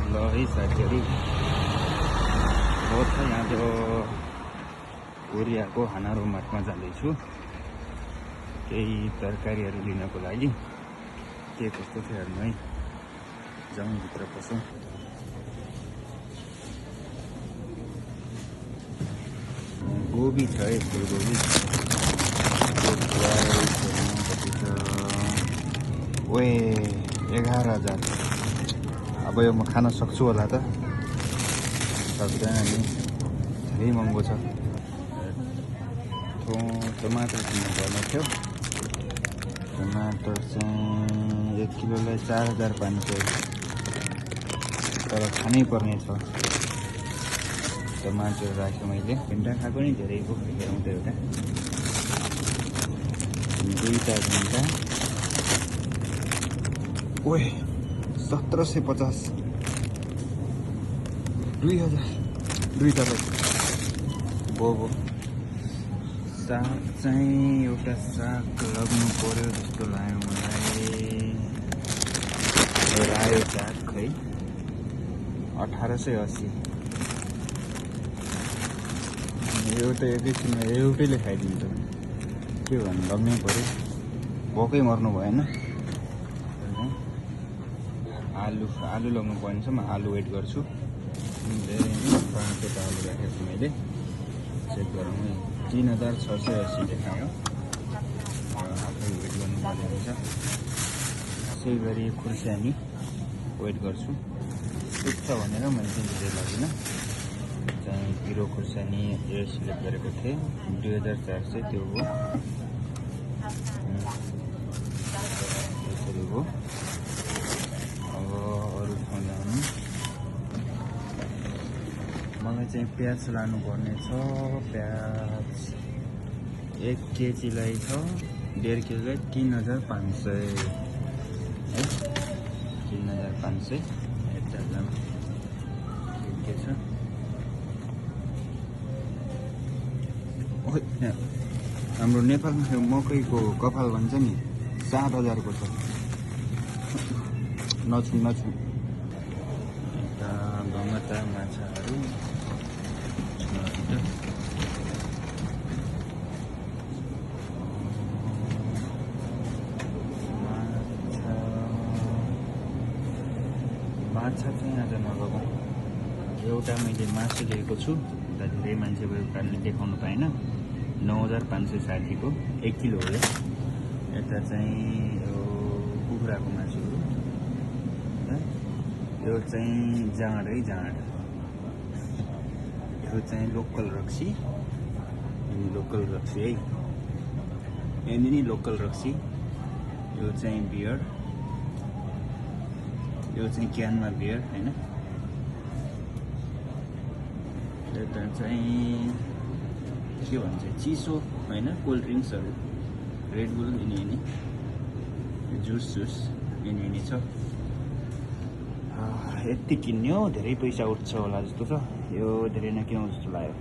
ल है साथीहरू, बहुत छ यहाँ त्यो कोरियाको हानारो मार्टमा जाँदैछु केही तरकारीहरू लिनको लागि। के कस्तो छ हेर्नु है, जाउँ भित्र पसौँ। गोबी छ है, फुलगोबी कति छ, ओए 11,000। अब यो म खान सक्छु होला त, सक्दैन नि, धेरै महँगो छ। टमाटर किन्नु पर्ने थियो, टमाटर चाहिँ 1 किलोलाई 4,500, तर खानै पर्ने छ। टमाटर राखेँ मैले, भिन्डा खाएको नि धेरै पो, हेरौँ त एउटा, 2टा भिन्डा, ओए 1750, 2,000, 2टा बोबो। साग चाहिँ एउटा साग लग्नु पर्यो जस्तो लाग्यो मलाई, रायो साग खै 1880। यो त एकैछिनमा एउटैले खाइदिन्छ, के भन्नु, लग्नै पर्यो, भोकै मर्नु भएन। आलु लग्नु पर्ने छ, म आलु वेट गर्छु। 500 आलु राखेको छु मैले, चेक गरौँ है। 3,680 देखायो, आफै वेट गर्नुपर्ने हुन्छ। त्यसै गरी खुर्सानी वेट गर्छु, सुक्छ भनेर मैले चाहिँ धेरै लाग्दिनँ। चाहिँ पिरो खुर्सानी सिलेक्ट गरेको थिएँ, 2,400 त्यो हो। त्यसरी हो। अब अरू ठाउँ जानु, मलाई चाहिँ प्याज लानुपर्ने छ। प्याज 1 केजीलाई छ, 1.5 केजीलाई 3,500 है, 3,500। यता जाउँ, के छ, हाम्रो नेपालमा यो मकैको कपाल भन्छ नि, 7,000 को छ, नछु। यता गमता माछाहरू, माछा चाहिँ आज नलगाउँ। एउटा मैले मासु लिएको छु, उता धेरै मान्छे भएको कारणले देखाउनु पाएन। 9,560 को 1 किलो हो। यता चाहिँ यो कुखुराको मासु हो, यो चाहिँ जाँड है, जाँड। यो चाहिँ लोकल रक्सी, लोकल रक्सी है, यहाँनिर नि लोकल रक्सी। यो चाहिँ बियर, यो चाहिँ क्यानमा बियर होइन। यता चाहिँ के भन्छ, चिसो होइन, कोल्ड ड्रिङ्क्सहरू, रेड बुल यिनी जुस यिनी छ। यति किन्यो, धेरै पैसा उठ्छ होला जस्तो छ, यो धेरै नकिनौँ जस्तो लाग्यो।